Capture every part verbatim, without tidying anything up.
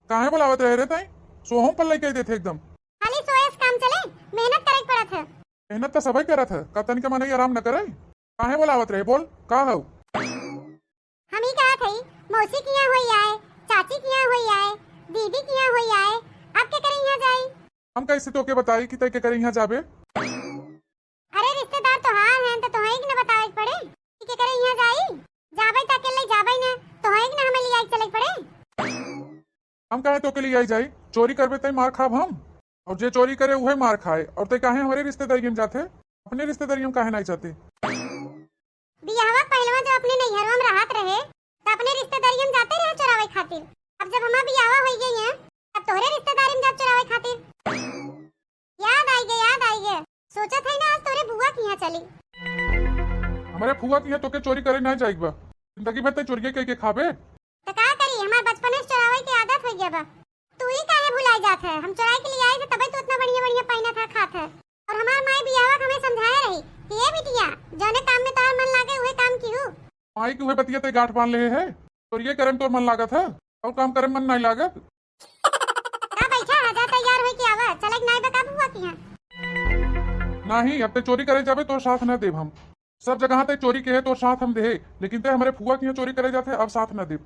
काहे बोलावत रहे रे तई? सोहू पर लइके देथे एकदम। खाली सोए से काम चले, मेहनत करे के पड़त है। मेहनत तो सबई करत है, का तनिका मनई आराम न करे? काहे बोलावत रहे, बोल, का हऊ? हम ई कहत हई, मौसी के यहाँ होई आए, चाची के यहाँ होई आए, दीदी के यहाँ होई आए, अब केकरे यहाँ जाई? हम कैसे तोके बताई कि तै केकरे यहाँ जाबे? अरे रिश्तेदार तोहार हैं, तो तोहई के न बतावे के पड़े कि केकरे यहाँ जाई। जाबे त अकेले जाबे न, तोहई के न हमें लियाई के चले के पड़े। हम काहे तोके लियाई जाई? चोरी करबे तै मार खाब हम, और जे चोरी करे उहे मार खाए। और तै काहे हमरे रिश्तेदारी में जाथे, अपने रिश्तेदारी में काहे नहीं जाते? बियाहवा पहलवा जब अपने नैहरवा में रहत रहे, त अपने रिश्तेदारी में जाते रहे चोरावे खातिर। अब जब हमार बियाहवा होई गई है, तब तोहरे रिश्तेदारी में जाब चोरावे खातिर। याद आई गे, याद आई गे। सोचत है ना, आज तोरे बुआ के यहाँ चली। हमरे फुआ के यहाँ तोके चोरी करे ना जाइक बा। जिंदगी भर तै चोरिये कइके खाबे। त का करी, हमार बचपने से चोरावे के आदत हो गया बा। तू ही काहे भुलाई जात है? हम चोराई के लिए आई थे, तबे तू इतना बढ़िया बढ़िया पहिना था, खात है। और हमार माई बियाहवा के हमें समझाए रही कि ए बिटिया, जौने काम में तोहार मन लागे, उहे काम किहू। माई के उहे बतिया तै गांठ बांध ले है। चोरिये करे में तोर मन लागत है, और काम करे में मन नहीं लागत। का बैठा है, जा तैयार होई के आवा, चले के नाई बा का बुआ के यहाँ? नहीं, अब तै चोरी करे जाबे, तोर साथ न देब हम। सब जगह तै चोरी के है, तोर साथ हम देहे, लेकिन तै हमरे फुआ के यहाँ चोरी करे जाथे, अब साथ न देब।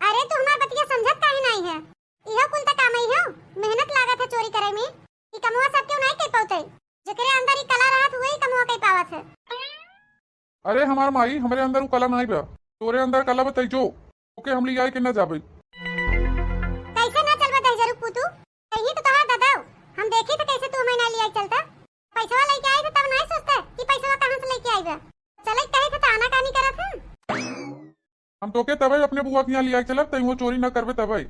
अरे तू हमार बतिया समझत काहे नहीं है? इहो कुल त काम ही हो, मेहनत लागत है चोरी करे में। ई कमवा सब क्यों नहीं कर पाते? जेकरे अंदर ई कला रहत, वही कमवा कर पावत है। अरे हमार माई, हमरे अंदर उ कला नाई बा। तोरे अंदर कला बा तै जो, ओके हम लियाए के ना जाबे। कैसे ना चलबे दहिजरू पूतू? कहीं तो तोहार दादा, हम देखी थे कैसे तू हमें ना लियाए चलता। पैसवा लेके आई थे तब नहीं सोचते कि पैसवा कहाँ से लेके आई बा। चले कहे थे तो आनाकानी करत है। हम तोके तबे अपने बुआ के यहाँ लियाए चलब, तै वो चोरी ना करबे तबे।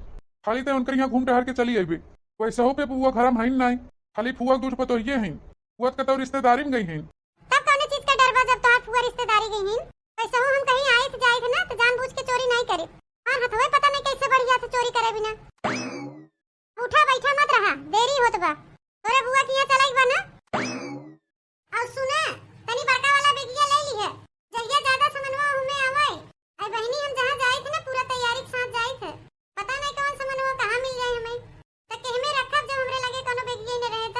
खाली तै उनकर यहाँ घूम टहर के चली अइबे। वैसहू पे बुआ घर में हईन नाई, खाली फुआ दूठ पतोहिए हईन। फुआ त कतौ रिश्तेदारी में गई हईन। तब कौने चीज का डर बा जब तोहार फुआ रिश्तेदारी गई हईन? वैसहू हम कहीं आए थे जाए थे ना तो जानबूझ के चोरी नहीं करे। और हथवे पता नहीं कैसे बढ़िया से चोरी करे बिना। उठा बैठा मत रहा, देरी होत बा। तोरे बुआ के यहाँ चले के बा ना? और सुना, तनी बड़का वाला बेगिया ले ली है, जहिया ज्यादा समनवा हमें आवे। आई बहिनी, हम जहाँ जाइत है ना, पूरा तैयारी के साथ जाइत है। पता नहीं कौन समनवा कहाँ मिल जाए हमें। त केहमे रखब जब हमरे लगे कोनो बेगिया न रहे त।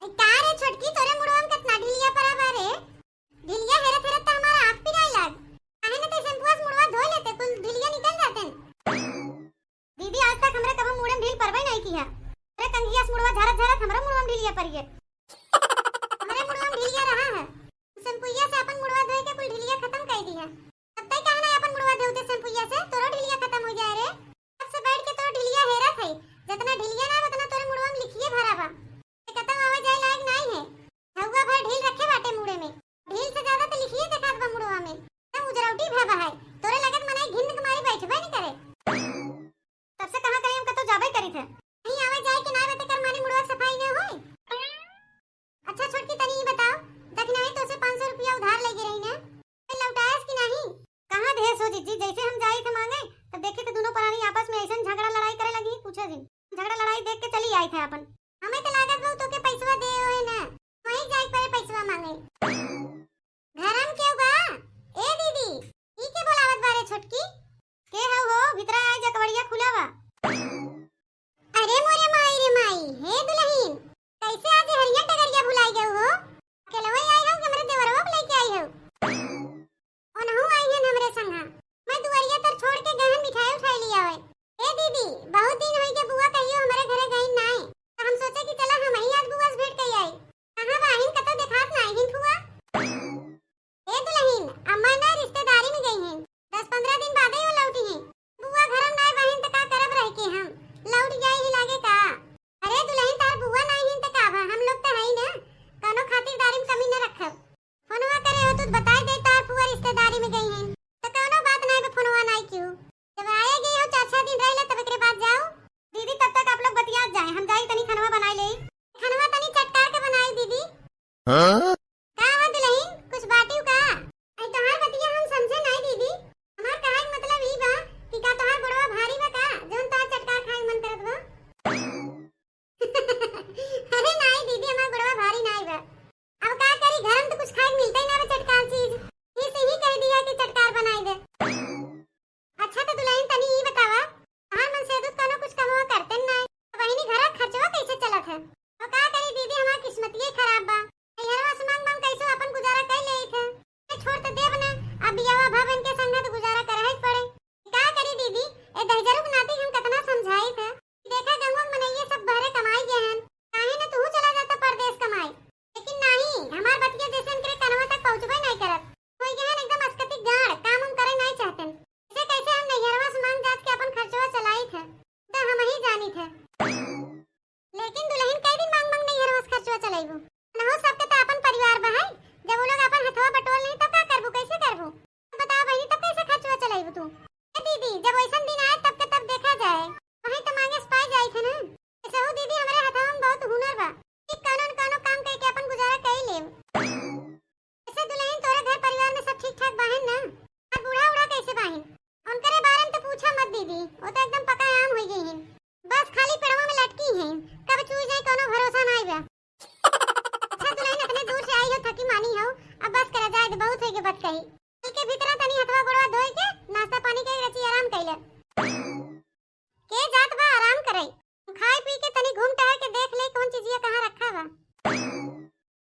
ए, का रे छोटकी, तोरे मुड़वा में कितना ढिलिया परा बा रे? ढिलिया हेरत हेरत त हमारा आँख पिराए लाग। काहे न ते शैम्पुआ से मुड़वा धोए लेते, कुल ढिलिया निकल जाते न। दीदी, आज तक हमरा कबो मुड़े में ढील परबे नहीं किया। अरे कंघिया से मुड़वा झारत झारत हमरा मुड़वा में ढीलिया पड़ गए। हमरे मुड़वा में ढीलिया रहा है। शैम्पुइया से अपन मुड़वा धोए के कुल ढीलिया खत्म कर दिया। तब तक कहना अपन मुड़वा धोते शैम्पुइया से तोरो ढीलिया खत्म हो जाए रे। तब से बैठ के तोर ढीलिया हेरत है। जितना ढीलिया ना उतना तोरे मुड़वा में लिखिए भरा बा। ते कतौ आवे जाए लायक नहीं है। हउआ भर ढील रखे बाटे मुड़े में। ढील से ज्यादा तो लिखिए देखात बा मुड़वा में। तब उजरौटी भा बा है। तोरे लगत मनई घिन्न के मारी बैठबे नहीं करे। तब से कहाँ कहीं हम कतौ जाबे करी थे। कहीं आवे जाए के ना रहते कर मानी मुड़वा के सफाई ना होए। अच्छा छोटकी, तनी ई बताओ, दखिनही तोसे पाँच सौ रुपया उधार लेके रही ना, फिर लौटायस कि नहीं? कहाँ देस हो जीजी, जैसे हम जाई थे मांगे, तब देखे थे दोनों परानी आपस में ऐसन झगड़ा लड़ाई करे लगी, पूछे दिन। झगड़ा लड़ाई देख के चली आई थे अपन। हमें तो लागत बा तोके पैसवा दे होए ना, वहीं जाए पड़े पैसवा मांगे। घर में केहू बा? ए दीदी, ई के बोलावत बारे छोटकी? के हऊ हो? भीतरा आए जा, कबड़िया खुला बा। अरे मोरे माई रे माई, हे दुलहिन, कैसे आज हरिया डगरिया भुलाई गऊ हो? अकेलवे आई हऊ कि हमरे देवरवा के लेके आई हऊ? ओनहू आई हन हमरे संगा। मैं दुआरिया तर छोड़ के गहन मिठाई उठाई ले आवे। ए दीदी, बहुत दिन होई के बुआ कहियो हमरे घरे गई नाई। त हम सोचे कि चला हम ही आज बुआ से भेंट कई आई। कहाँ बाहिन, कतौ देखात नाई हिन फुआ। ए दुलहिन, अम्मा ना रिश्तेदारी में गई हैं, दस पन्द्रह दिन बादे वो लौटी हैं। बुआ घरम नाय बहिन त का करब रह के हम, लौट जाई ही लागे का। अरे दुलहिन, तार ठीक ठाक बाहिन ना? और बूढ़ा उड़ा कैसे बाहिन? उनकरे बारे में तो पूछा मत दीदी, वो तो एकदम पका आम होइ गई हैं। बस खाली पेड़वा में लटकी हैं, कब चूइ जाए कोनो भरोसा नाई बा। अच्छा दुलहिन, इतने दूर से आई हो, थकी मानी हो, अब बस करा जाए, बहुत होइ गई बात कही। ठीक है, भीतरा तनी हथवा गोड़वा धोए के नाश्ता पानी के रची आराम कैले। के जात बा आराम करे, खाए पी के तनी घूम टहर के देख ले कौन चीजिया कहाँ रखा बा।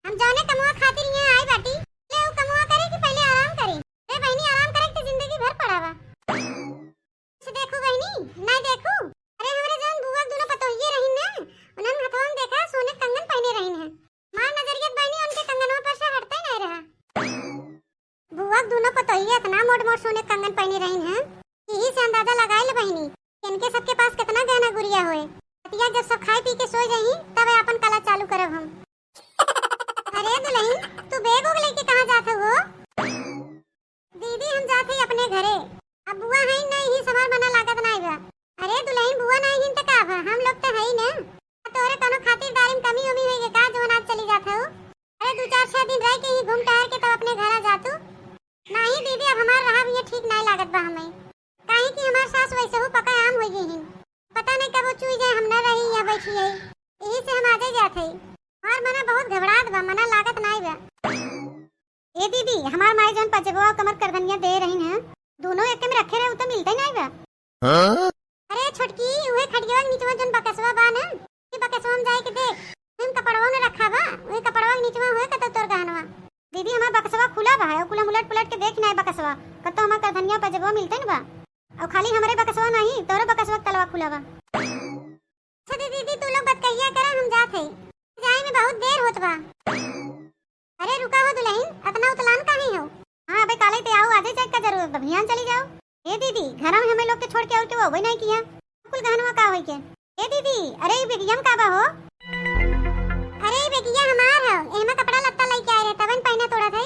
हम जौने कमवा खातिर यहाँ आई बाटी, ले उ कमवा करे कि पहले आराम करे। रे बहिनी, आराम करे के जिंदगी भर पड़ा बा। से देखू बहिनी, नहीं देखू। अरे हमरे जौन बुआ के दुनो पतोहिए रही ना, उन्हन हथवा में देखा सोने के कंगन पहने रही हैं। मार नजरियत बहिनी उनके कंगनवा पर से हटते नहीं रहा। बुआ के दुनो पतोहिए इतना मोट मोट सोने के कंगन पहने रही हैं, यही से अंदाजा लगाए ले बहिनी, इनके सबके पास कितना गहना गुरिया होए। रतिया जब सब खाए पी के सो जाई, तब अपन कला चालू करब हम। अरे दुलहिन, तू बैग उग लेके कहाँ जात हो? दीदी, हम जात हई अपने घरे। अब बुआ हई ना, यही से हमार मना लागत नाई बा। अरे दुलहिन, बुआ नाई हिन त का बा, हम लोग त हई ना। तोरे कोनो खातिरदारी में कमी उमी होई गे का, जवन आज चली जात हो? अरे दू चार छह दिन रह के ही घूम टहर के तब अपने घर आ जातू। नाही दीदी, अब हमार रहब ये ठीक नाई लागत बा हमें। काहे कि हमार सास वैसे हूँ पका आम होई गई हिन। पता नहीं कब वो चुई जाए, हम न रही या बैठी है, यही से हम आजे जात हई। हमार मना बहुत घबरात बा, मना लागत नाई बा। ए दीदी, हमार माई जौन पजेबवा कमर करधनिया दे रही हैं, दोनों एक में रखे रहे, उ तो मिलते नाई बा। हाँ? अरे छोटकी, उहे खटिया के नीचवा जौन बकसवा बा ना, ई बकसवा में जाए के देख, उहे कपड़वा में रखा बा, उहे कपड़वा के नीचवा हुए कतो तोर गहनवा। दीदी, हमार बकसवा खुला बा, और कुल हम उलट पुलट के देख नाई बकसवा, कतो हमार करधनिया पजेबवा मिलते न बा। और खाली हमरे बकसवा नहीं, तोरो बकसवा के तलवा खुला बा। अच्छा दीदी, तू लोग बतकहिया करा, हम जात हई, जाए में बहुत देर होत बा। अरे रुका हो दुलहिन, अतना उतलान काहे हो? हाँ, अबे काले ते आओ, आजे जाए का जरूरत बा, बिहान चली जाओ। ए दीदी, घर में हमें लोग के छोड़ के और के वो नाई किया, कुल गहनवा का होई के? ए दीदी, अरे ई बेगिया में का बा हो? अरे ई बेगिया हमार हो, एहमा कपड़ा लत्ता लेके आए रहे, तबन पहने तोड़ा थे।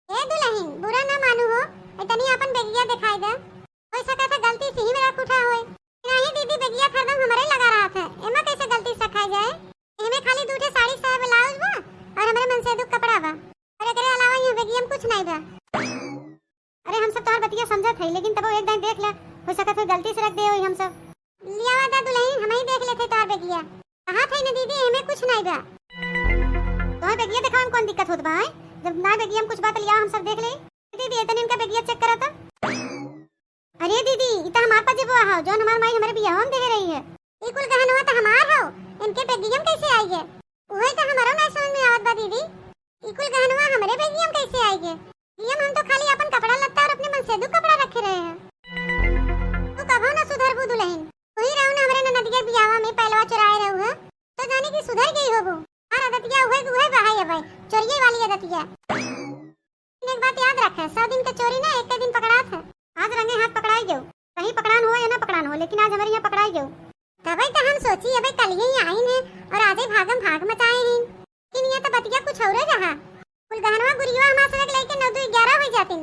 ए दुलहिन, बुरा ना मानू हो, ए तनी अपन बेगिया दिखाई दे। हो सकत है गलती से ही में रख उठा होए। नहीं दीदी, बेगिया हरदम हमरे लगा रहत है, एमा कैसे गलती से रखाई जाए? एमे खाली दू ठे साड़ी साया ब्लाउज बा और हमरे मनसेधु के कपड़ा बा, और एकरे अलावा ये बेगिया में कुछ नहीं बा। अरे हम सब तोहार बतिया समझत है, लेकिन तबो एक दाई देख ले, हो सकत है गलती से रख दे होई हम सब। लियावा दा दुलहिन, हम ही देख लेते तोहार बेगिया। कहा थे न दीदी, एमे कुछ नहीं बा। तोहार बेगिया देखावे में कौन दिक्कत होत बा, हैं? जब ना बेगिया में कुछ बात लिया हम सब देख ले। दीदी, ए तनी इनका बेगिया चेक करा तो। अरे दीदी, ई त हमार पजेबवा हौ, जौन हमार माई हमरे बियाहवा में देहे रही है। ई कुल गहनवा त हमार हौ, इनके बेगिया में कैसे आई है? उहे त हमरो ना समझ में आवत बा दीदी, ई कुल गहनवा हमरे बेगिया में कैसे आई है? बेगिया में हम तो खाली अपन कपड़ा लत्ता और अपने मनसेधु कपड़ा रखे रहे हैं। तू कभो ना सुधरबू दुलहिन, तू ही रहू ना हमरे ननदिया बियाहवा में पैलवा चुराए रहू है, तो जाने की सुधर गई होबू। हमार आदतिया उहे, उहे बहाई है भाई, चोरिये वाली आदतिया। एक बात याद रखे, सौ दिन के चोरी ना एक दिन पकड़ात है। आज रंगे हाथ पकड़ाई गयो, कहीं पकड़ान हो या ना पकड़ान हो, लेकिन आज हमरे यहाँ पकड़ाई गयो। तबे तो हम सोची, अबे कल ही आई ने और आजे भागम भाग मचाए हैं। लेकिन ये तो बतिया कुछ और रहा। कुल गहनवा गुरियवा हमार सड़क लेके नौ दो ग्यारह हो जातिन।